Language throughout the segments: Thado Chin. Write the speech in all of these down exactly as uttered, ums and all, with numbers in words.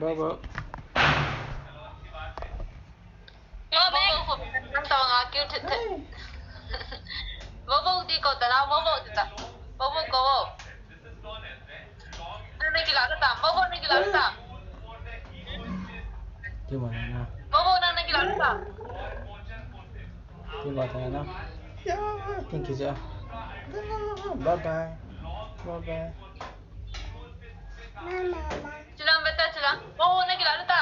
Bobo. Bobo, nang tao nga kêu thit thit. Bobo ti ko ta na, Bobo ti ta. Bobo ko. Nang na kila ta, Bobo na kila ta. Ti mo na na. Bobo nang na kila ta. Ti mo ta na. Ya, thank you ja. Bye bye. Bye bye. Mama. Chilang beta chilang. Bobo na kila ta.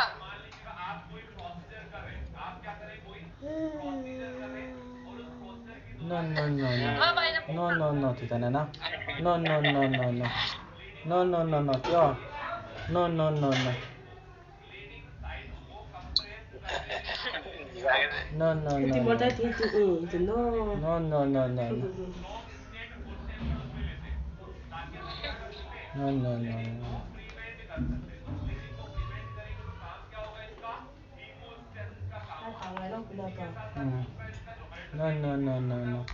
No, no, no, no. Bye bye na. No, no, no, ti ta na na. No, no, no, no, no. No, no, no, no, ti o. No, no, no, no. No, no, no, Ti no. Mo ta ti ti, eh, ti no. No, no, no, no, no. No, no, no, no. Hmm. No, no, no, no, no.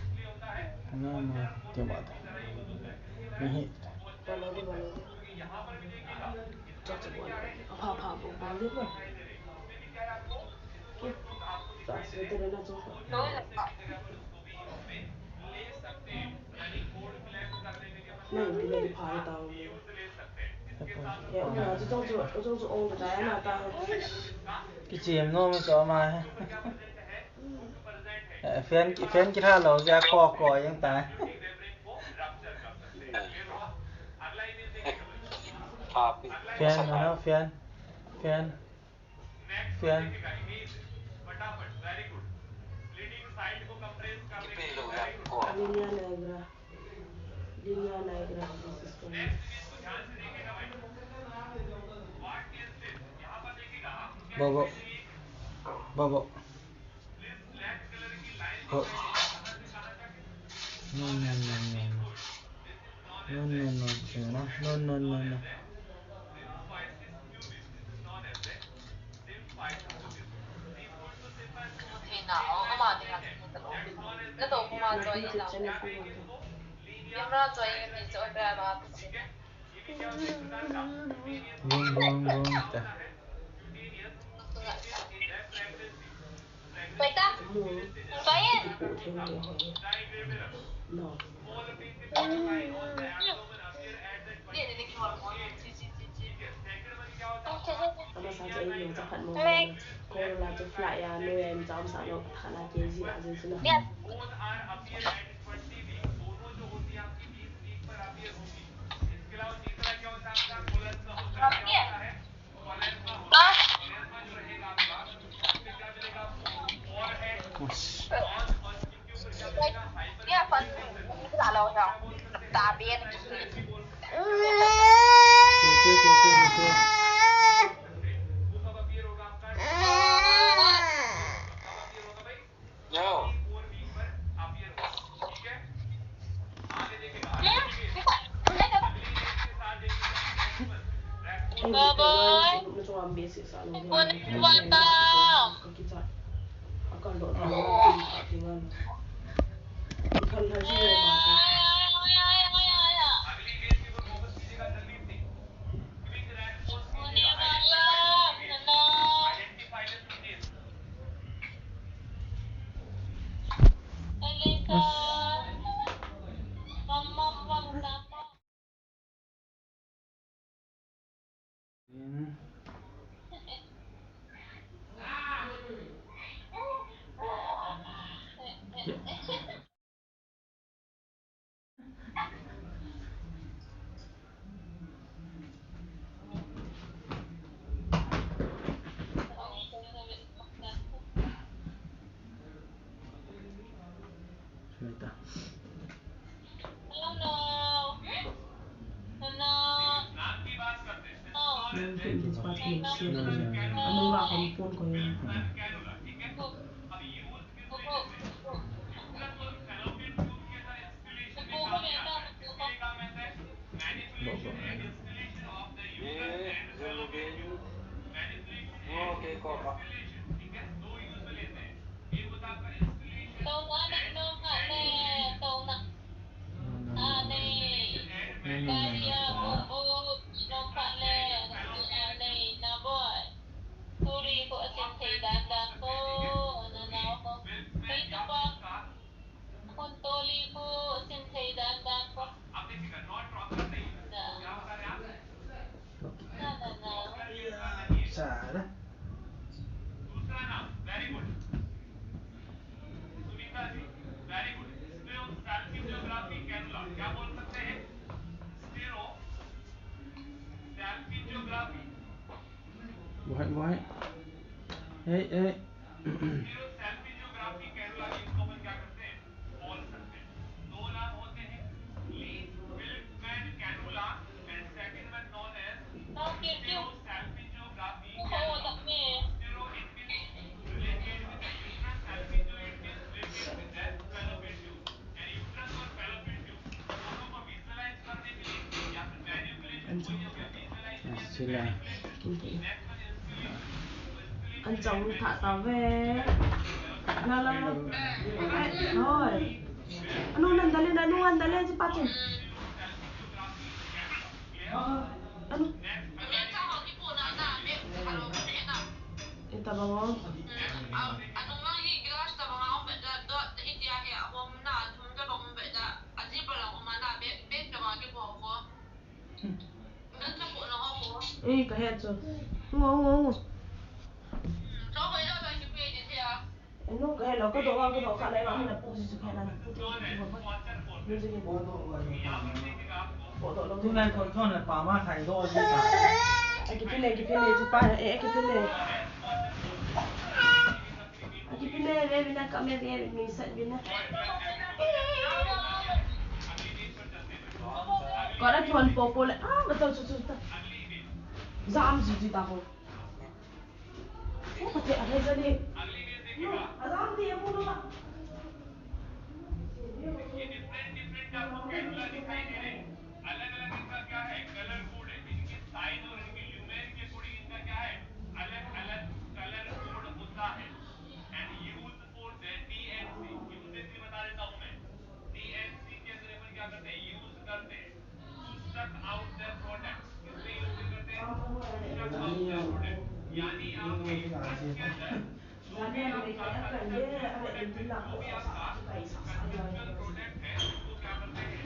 No, no, ti mo ta. Ni hi. Pha, pha, pha, pha, pha. Kichem nom chu ama. Eh, fan ki, fan kitha lou jeh a ko ko jeng tai. Fan, ano, fan. Fan. Fan. Linea nigra. Linea nigra, this is for me. Bobo. Bobo. Ho. No, no, no, no, no. No, no, no, no, no, no, no, no. Bung, bung, bung, ta. Paita? Payen? Ama sa cha in cha phat mo. Ko la cha fly ya, no ya, mi cha um sa lo, thana ke ji la jin suna. Why, why? Hey, hey. Sila. An chang tha ta ve. La, la, la. Ai, hoi. Anu nan dale, anu nan dale, si pa chun. Anu. Ita bang o. Eh, ka he chu. Ngo, ngo, ngo. Eno, ka he lo, ka doh, ka doh, ka lai, ka hina pu, si, si, ka hina pu, pu, pu, pu, pu. Music, pu, pu, pu, pu. Pu, pu, pu. Tunai ko thon le pa ma thai doh ji ta. Ai, ki pile, ki pile, chu pa, eh, ki pile. Ai, ki pile, ve, ve, na, ka, me, ve, ve, mi, sa, ve, na. Ko la thon po, po le, ah, ba ta, chu, chu, ta. Jam ji ji ta ko. Ate, ate, jani. No, azam ti apu no. ये different different आपको कैंडुला दिखाई दे रहे हैं। अलग अलग इनका क्या है, कलर कोड है। इनके साइन और इनके ल्यूमेन के अकॉर्डिंग इनका क्या है, अलग अलग कलर कोड होता है। And use for the D N C, uses भी बता देता हूँ मैं। D N C के अंदर अपन क्या करते हैं, यूज करते हैं। To suck out the product। किसमें यूज करते हैं? Suck out the product। यानी आपके ब्रश के अंदर जो भी आपका कंजस्टेड प्रोडक्ट है, जो भी आपका कंजस्टेड प्रोडक्ट है, उसको क्या करते हैं?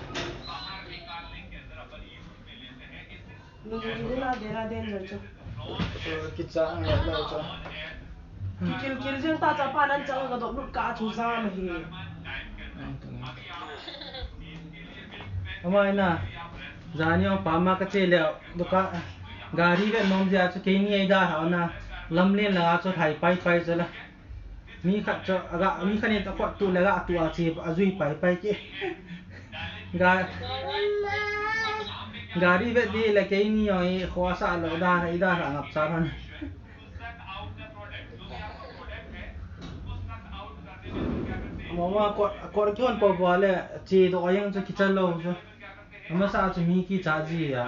बाहर निकालने के अंदर अपन यूज में लेते हैं। Nung nung na dena den lo chu. Kicha ang lo chu. Kikil kil jeng ta, chapa nan chang ka dop lut ka chu jam hi. Amai na. Jani ong pama ka che le duka gari ve nom jia chu keini ai da ha na. Lamlen la chu thai pai pai chu la. Mi khat chu, aga, mi khat in a kot tu le ga tu a chi, a jui pai pai ki. Ga, gari vet di le keini oi, kho sa lo da, i da ra ngap sa han. Mama kot, kot kion po po le, chi do yang chu kicha lo chu. Ama sa chu mi kicha ji ya.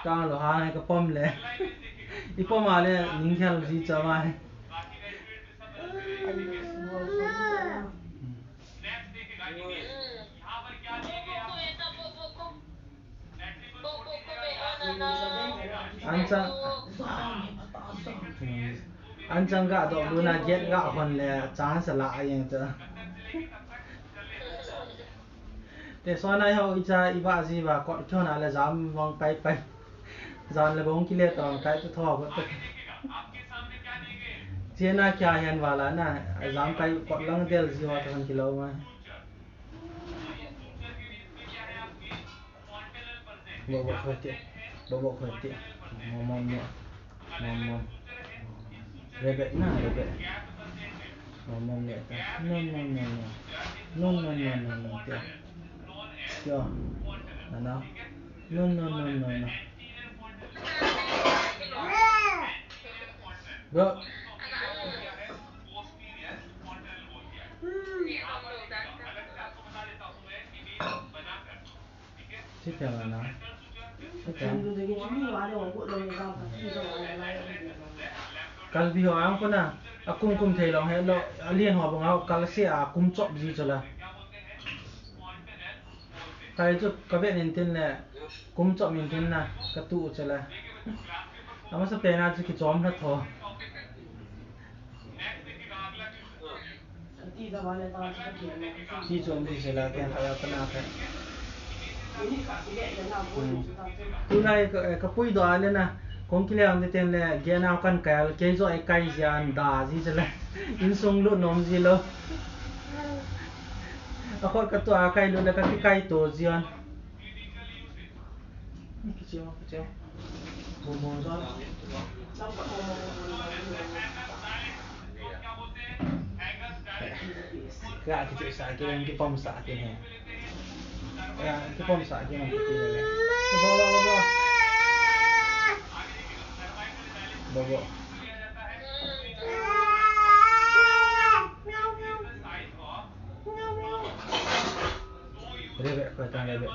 Ka lo ha, ka pom le. I pom a le, ning khel ji cha mai. Anchang, anchang ga do lu na get ga hon le chance la a yeng cha. Te sona ho icha iba ji ba kot kion a le jam vang pai pai. Jan le bong kile tong kai tu tho ko te. Chena kya hen wala na, jam pai kot lang del ji wa tan kilo ma. Bo bo khoi te. Bo bo khoi te. Mom mom ne. Mom mom. Rabbit na, rabbit. Mom mom ne ta. No no no no. No no no no no. Te. Kya? Ana. No no no no no. Bro. Siteng ana. Siteng. Kalbi ho ang kona. Akum kum thei long he lo. Alien ho banga kal se akum chop ji chola. Kai chu ka vet in tin le kum chop in tin na ka tu chola. Amasa pena chu kichom na tho. Ti chom ti sela ken kha ya pana kha. Hmm. Tulai ka, eh, ka pui do ale na. Kong kile ang de ten le gen au kan kai al kei jo ai kai jian da ji sela. Insung lu nom ji lo. Akhoi katu a kai lou le kakikai to jian. Kichia, kichia. Bo bo jian. Ka kichia sa ki, kipom sa ki he. Ka kipom sa ki, kipom sa ki. Bo bo bo bo. Bo bo. Rebe, koi tan rebe.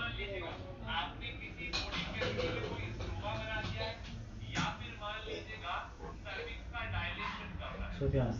Sufyan.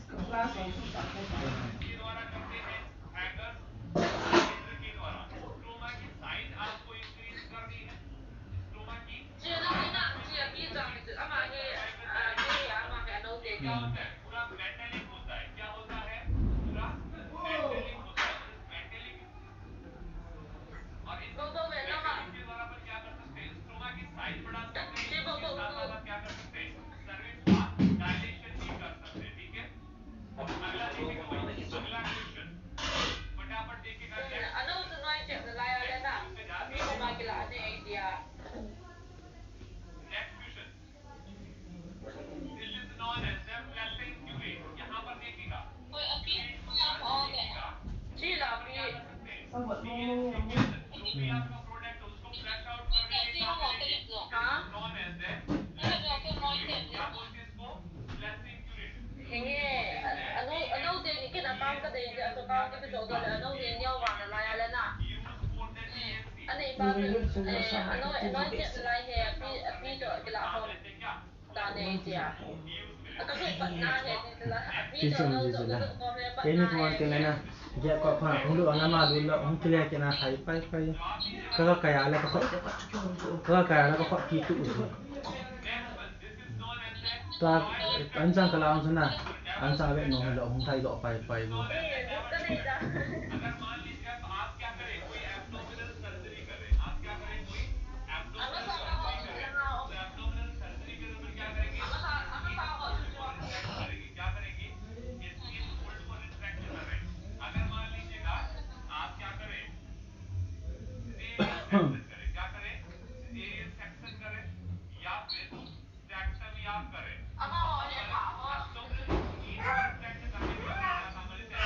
Hmm. Ti chom ji chu la. Keini kong an tin le na. Gate ko khang hung lut ana ma lut le hung kile kina khai pai pai. Ka ka kaya le ka kho. Ka ka kaya le ka kho ki tu u. Ta an chang ka la ang chu na. An chang ve no le hung thai do pai pai bu.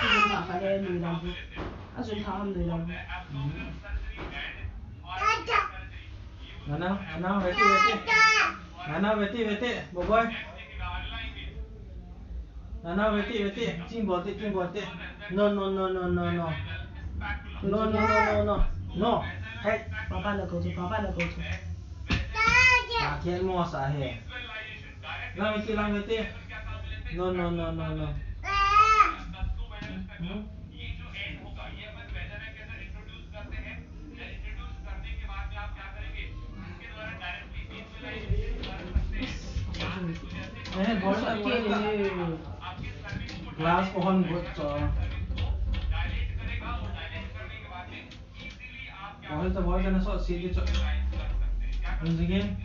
Ajun tha ham lui lam hi. Ajun tha ham lui lam hi. Nana, nana, wait, wait. Nana, wait, wait. Boboi. Nana, wait, wait. Ching bol te, ching bol te. No, no, no, no, no, no. No, no, no, no, no. No. Hey. Papa na ko chu, papa na ko chu. Akhel mo sa he. Lang iti, lang iti. No, no, no, no, no. Hmm? Eh, bol ta, bol ta. Glass ko hon bol ta. Bol ta, bol ta, na so, si di cho. Once again.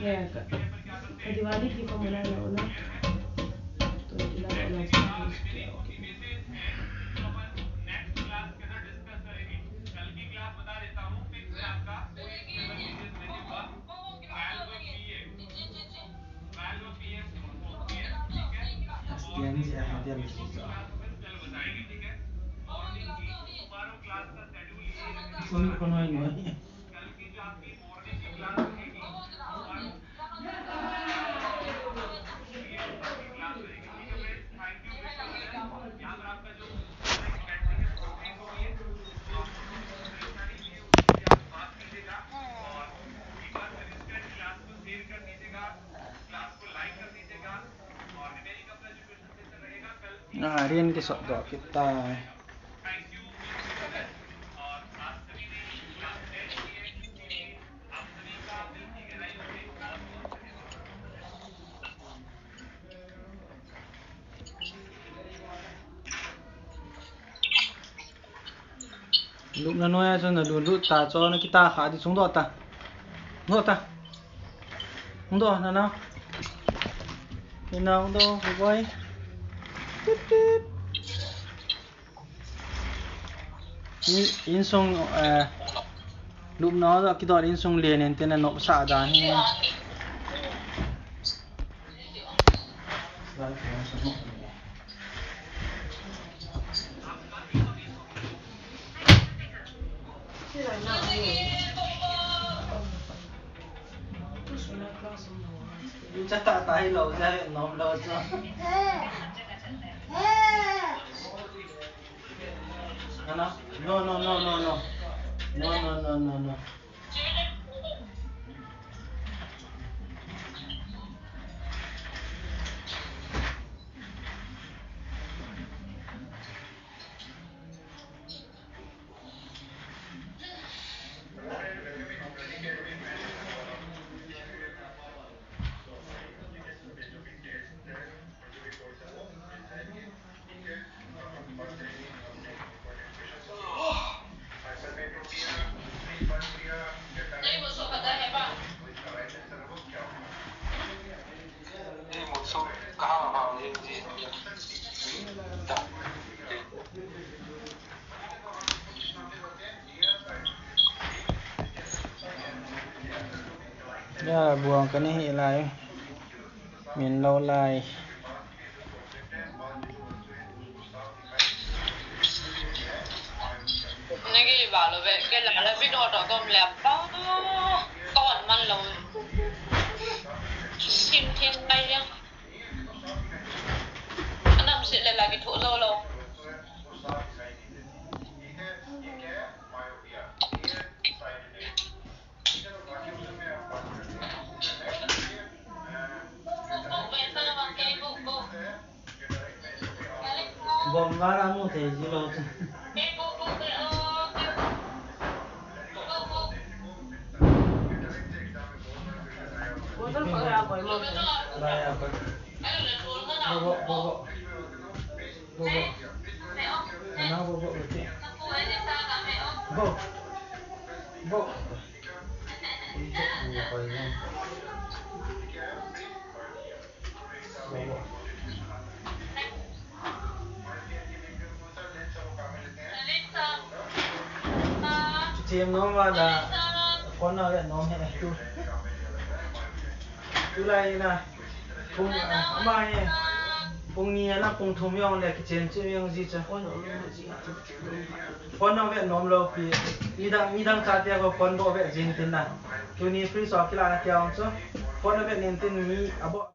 Ya, ka, ka Diwali ki ko manana ho na. To ki la ko na. Scan ji a, dia message a. Sun ko noi noi. Ah, rin kisot doh kit tai. Lupna noiya chu nalut lut ta chu, nakitah kha di, chungdoh ta. Doh ta. Hungdoh, nanao. Nanao, hungdoh, boy. Pip, pip. In, insung, eh, lupna ho kidot insung len in tin anopsah dan hi. Cha ta ta hi lo, cha nom lo cha. Ana, no, no, no, no, no. No, no, no, no, no. Ya, buang kani hi lai. Min lo lai. Nagi ba lo ve, ke la la video to kom le pa. Kon man lo. Sim thin lai ya. Anam se le la ki tho lo lo. Bom vara mu te ji lo chu. Ba ya ko. Bo, bo, bo, bo. Bobo. Ana bobo uti. Bo. Bo. Bobo. Chem nom vale, phone na le nom he tu. Tulai na. Pung, ah, ama hi. Pung ni ana pung thum jong le kichen chu jong ji chu. Phone nong ve nom lou pi. Midang, midang chate ko phone bo ve jing tin na. Tuni free so kila na tia chu. Phone ve nin tin mi abo.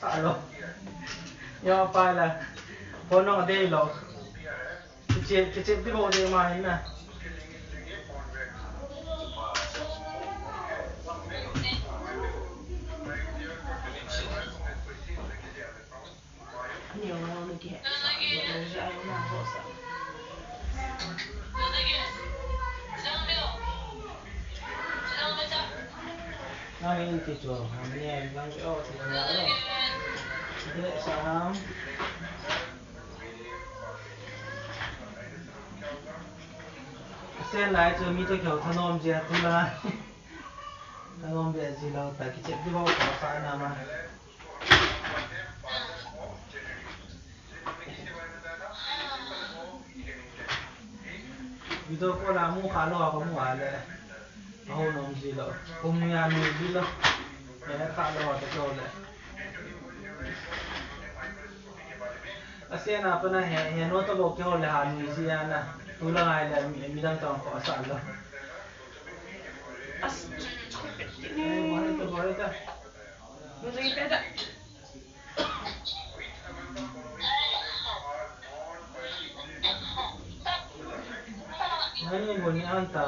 Sa lo. Yo pa la. Phone nong dei lo. Kiche, kiche di bo de ma hin na. Nangin ti chu ham ni ang lang o ti na lo. Ti le sa ham. Sen lai chu mi to kyo thanom je tu la. Thanom be ji lo ta kichep di bo ko sa na ma. Video call a mu kha lou a, ka mu a le. A ho nom ji lou. Kum ni a nu ji lou. He kha lou a ta jo le. A se na pa na he, he no ta bo ke ho le ha nu ji a na. Tu la ngai le mi, mi dang tong ko sa lou. As, ni. Ai, bo he ta, bo he ta. Nu ji pe ta. Nani boni anta.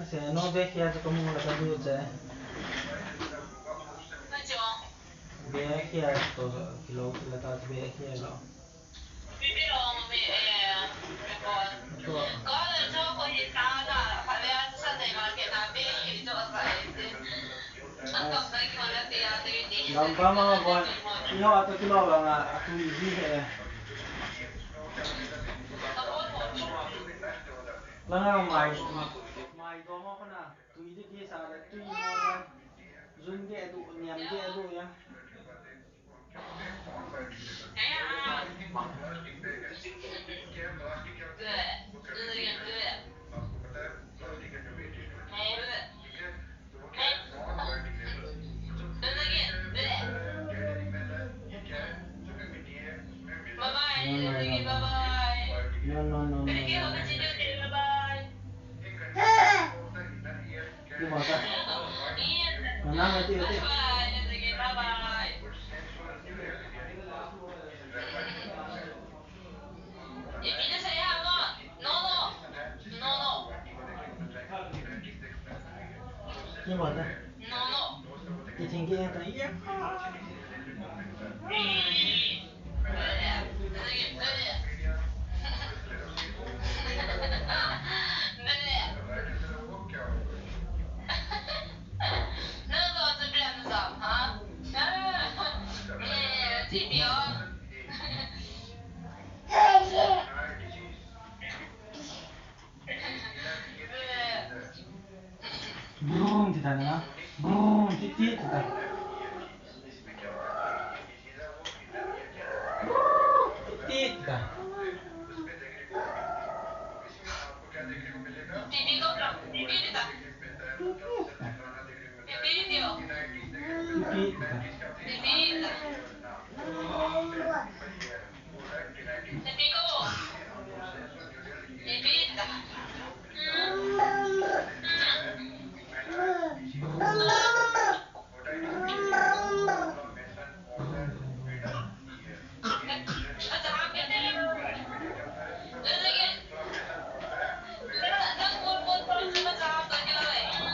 Ase, no be khia to kamu la ka du che. Be khia to kilo la ta be khia lo. Lampa mama bon, iho ato kilo banga atui ji he. Langa mai, mai do mo kana, tui di kisa le, tui mo ya. Jun de du, niam de du ya. No, no, no, no, no. Bye bye. Bye bye. Brum, tita na. Brum, titi, tita. Tita. Titi, tita.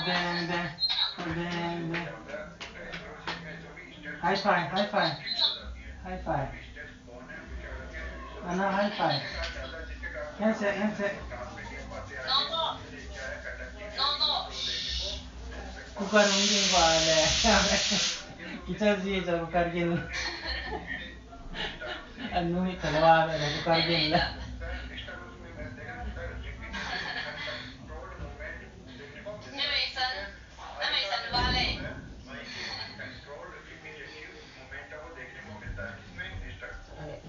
Bang, bang. Bang, bang. High five, high five. High five. Ana, high five. Handshake, handshake. Cooker hung ding vale. Kicha ji cha cooker gin. Anu hi thalwa le cooker gin la.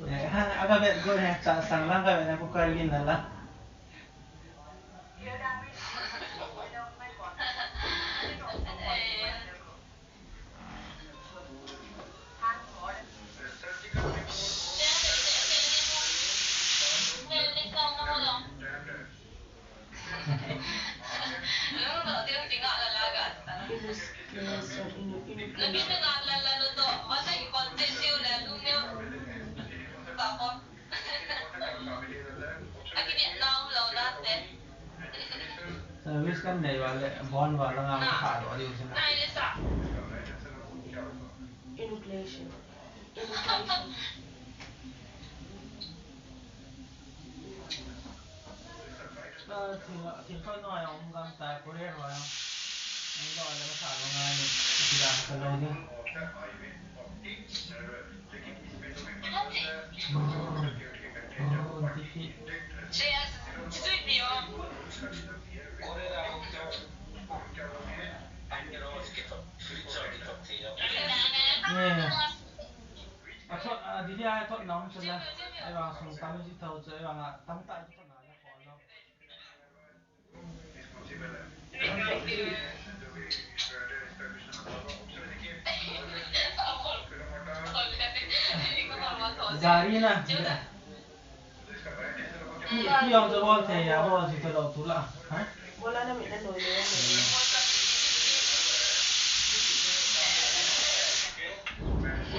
Eh, ha, aga bet go he, cha sang lang ka bet na cooker gin la la. Service kan nei vale, bon vale ngam kha do diu sina. Inhalation. Inhalation. Ah, thil, thil thoi noi a um gam ta, Korea noi a. Ang do le masa lo ngai ni, thil a ka lo ni. Athot, a, dili a thot na um chula. Ai vang sung tam ji tho chu, ai vang a tam ta ji thot na le ko lo. Gari na. Ki, ki jong chu bol thei a, bol ji tho lo tu la. Ha? Bola na mi na noi le.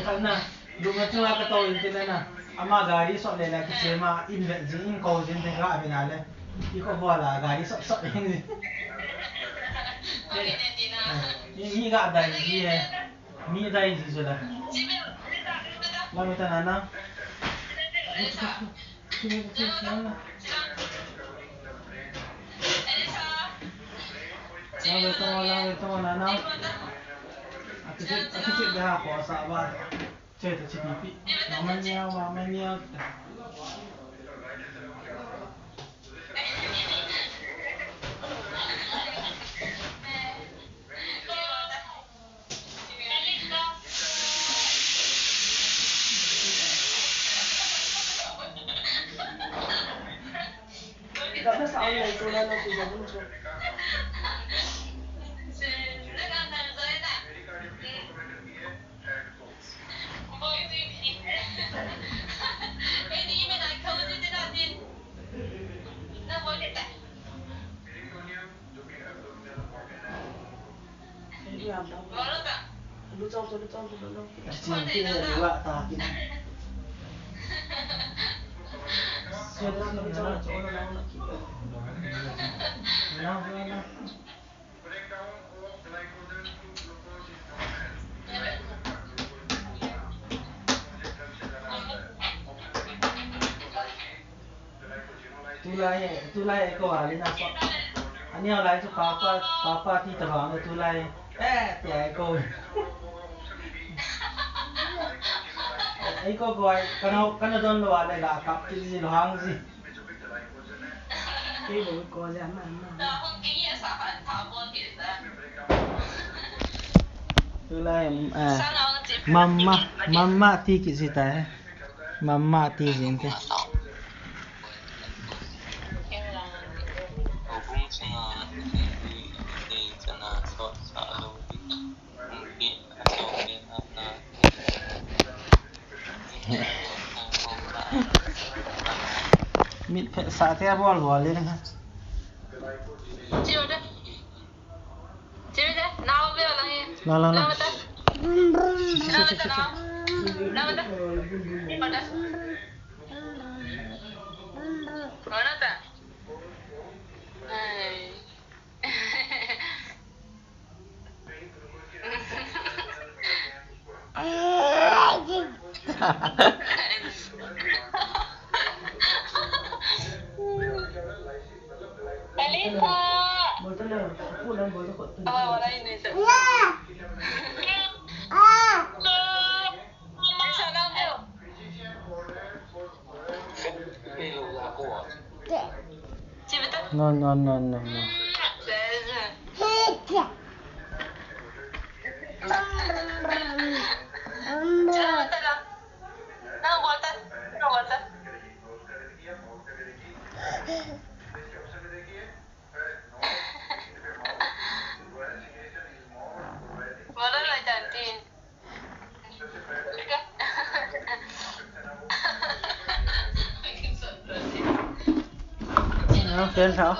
Khat na, lung a chunga ka to in tin na. Ama gari sot le la kiche ma in vet jing in ko jing te ga be na le. Ki ko bola gari sot sot in. Ni, ni ga dai ji he. Mi dai ji chu la. La mi ta na na. Lang ve tong, lang ve tong, na, na. Akichep, akichep de ha ko sa ba. Che ta chi pi pi. Mama nia, mama nia. Tulai, tulai ko ali na so. Ani lai chu papa, papa ti ta bang tulai. Eh, ti ai ko. Ai ko ko ai, kana, kana don lo ale la kap ti ji lo hang ji. Kei bo ko ja ma ma. Tulai, eh, mama, mama ti ki ji ta hai. Mama ti jin te. Mit phe sa te bol bol le na. La, la, la. No, no, no, no, no. Fan thao,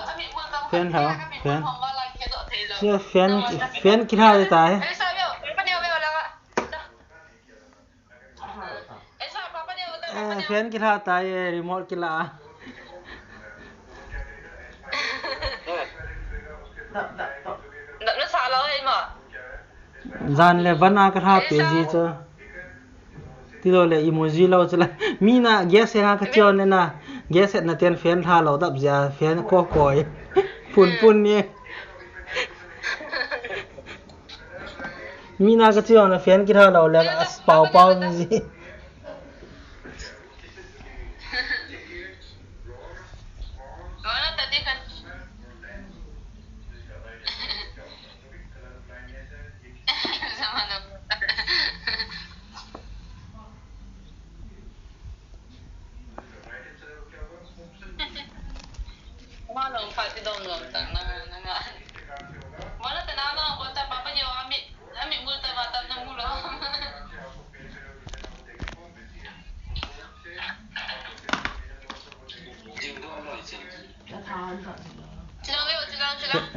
fan thao, fan. Fan, fan kitha tai. Eh, fan kitha tai, eh, remote kila. Jan le van a katha pe ji chu. Tilo le emoji lo chu la. Mi na gas he ha ka chion le na. Gas he na ten fan tha lo dap jia fan ko koi. Pun pun ni. Mi na ka chion le fan kitha lo le as pau pau ji.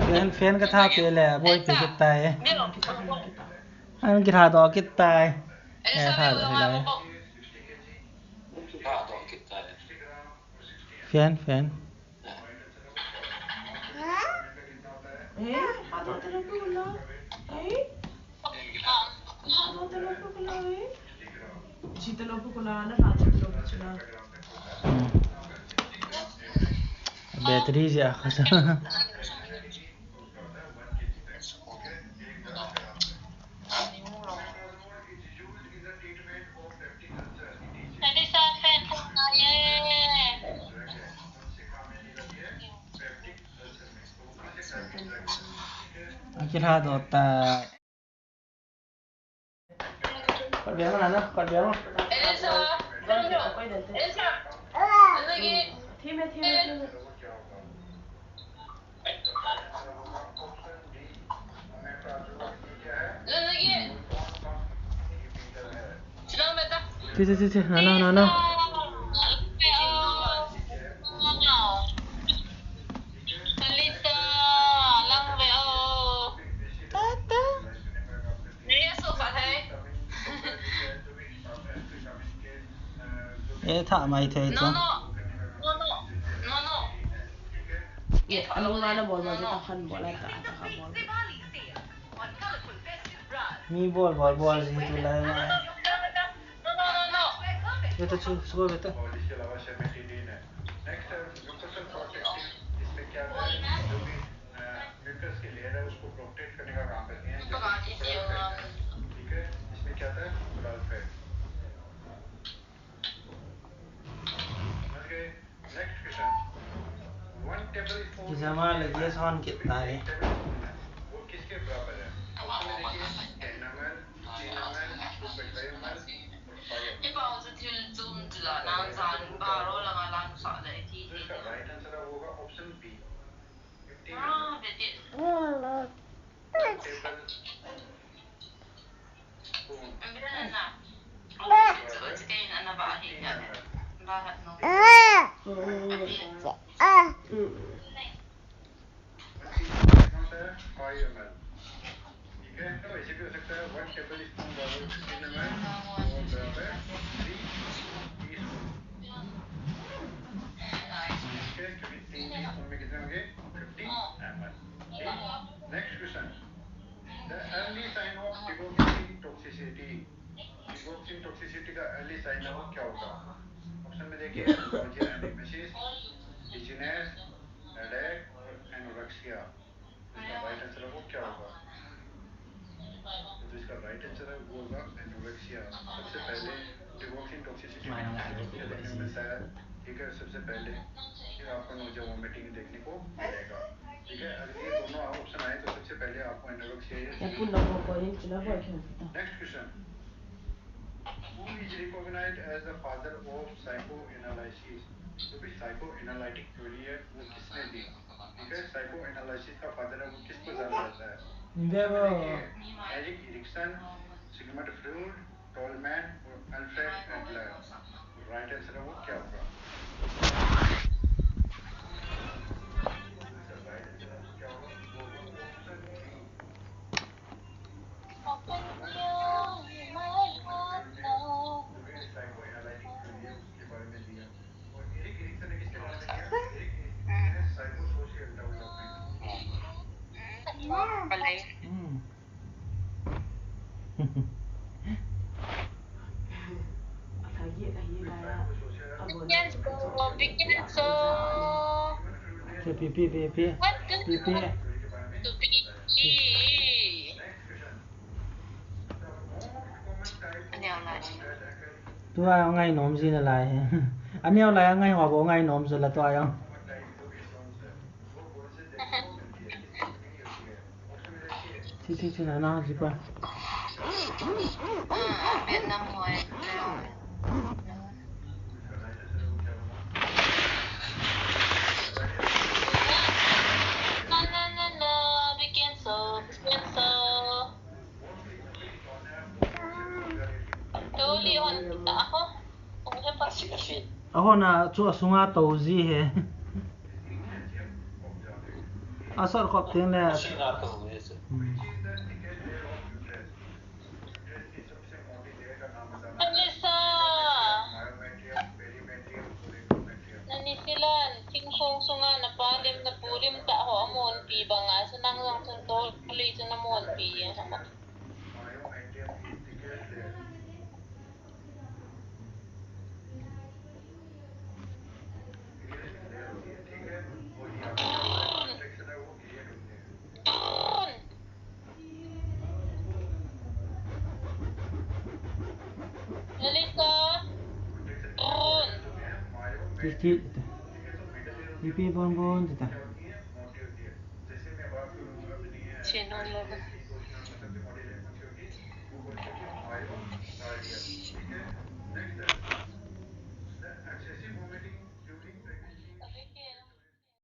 Fan, fan katha pe le, boi pe kit tai. An kitha doh kit tai. Eh, tha doh kit tai. Fan, fan. Hmm. Battery jeh a. Kila dota. Kot biang na, na, kot biang. Elisa, Elisa, Elisa. Lagi. Theme, theme, theme. Lagi. Silang beta. Che, che, che, che. Na, na, na, na. Elisa, lang ve o. Tata. Nei aso kha thei. E tha mai thei chu. No, no. No, no. No, no. Ye, anu nga na bol bol ta khan bol ta ta khan bol. Mi bol bol bol ji tu lai mai. No, no, no, no. Beta chu, suba beta. Next है mucosal protective, इसमें क्या होता है, जो भी म्यूकस की लेयर है उसको प्रोटेक्ट करने का काम करती है, जैसे कोरल प्लेट है, ठीक है, इसमें क्या आता है, कोरल प्लेट। समझ गए? Next question, one table spoon Pijama lagi ya son kit tayo. वो किसके बराबर है? ऑप्शन में देखिए, ten M L, fifteen M L, two point five M L, और five M L. Ipa chu thil chum chu la nang jan baro langa lang sa le thi. तो इसका right answer होगा option B, fifteen M L. Ah, beti. Wan tablespoon. Beti na. Chu, chu kei na na ba hi ya. Ba hat no. Beti. One teaspoon कितना होता है? Five M L. ठीक है, तो ऐसे भी हो सकता है, वन टेबल स्पून बराबर फ़िफ़्टीन एम एल और बराबर थ्री टीस्पून। ठीक है, क्योंकि तीन टीस्पून में कितने होंगे? Fifteen M L. ठीक, next question, the early sign of digoxin toxicity। Digoxin toxicity का अर्ली साइन है, वो क्या होगा? ऑप्शन में देखिए, nausea and emesis, dizziness, headache और एनोरेक्सिया। इसका राइट आंसर है, वो क्या होगा? तो इसका राइट आंसर है, वो होगा एनोरेक्सिया। सबसे पहले डिगोक्सिन टॉक्सिसिटी देखने को मिलता है, ठीक है, सबसे पहले। फिर आपको नोजिया, वॉमिटिंग देखने को मिलेगा, ठीक है। अगर ये दोनों ऑप्शन आए तो सबसे पहले आपको एनोरेक्सिया या या पुन्हा को कोई चिना को खेळता। Next question, Who is recognized as the father of psychoanalysis? जो भी साइकोएनालिटिक थ्योरी है, वो किसने दी? ठीक है, साइकोएनालिसिस का फादर है, वो किसको जाना जाता है? देखो। देखिए, Erik Erikson, Sigmund Freud, tall man और अल्फ्रेड एडलर। राइट आंसर है वो क्या होगा? राइट आंसर है वो क्या होगा? वो होगा option B. Open your my heart now. Palay. Hmm. Pikin so, pikin so. Pipi, pipi. What do you want to be? Aneo lai. Tua ngai nom ji nalai. Aneo lai ngai ho bo ngai nom ji la tua jong. Chi, chi, chi, na, na, chi pa. Ah, Vietnam hoi. Na, na, na, na, be cancel, be cancel. Toli hon ta ho. Ong he pa. Ahon a chu asunga to ji he. Asor khop teng le. Hmm. Alisa. Nani silan, thingkong sunga napa lim, napu lim ta ho amonpi banga, chu nang jong chun toli chu namonpi. Elisa. Ti, ti, ti. Ipi bon bon ti ta. Che nom lou.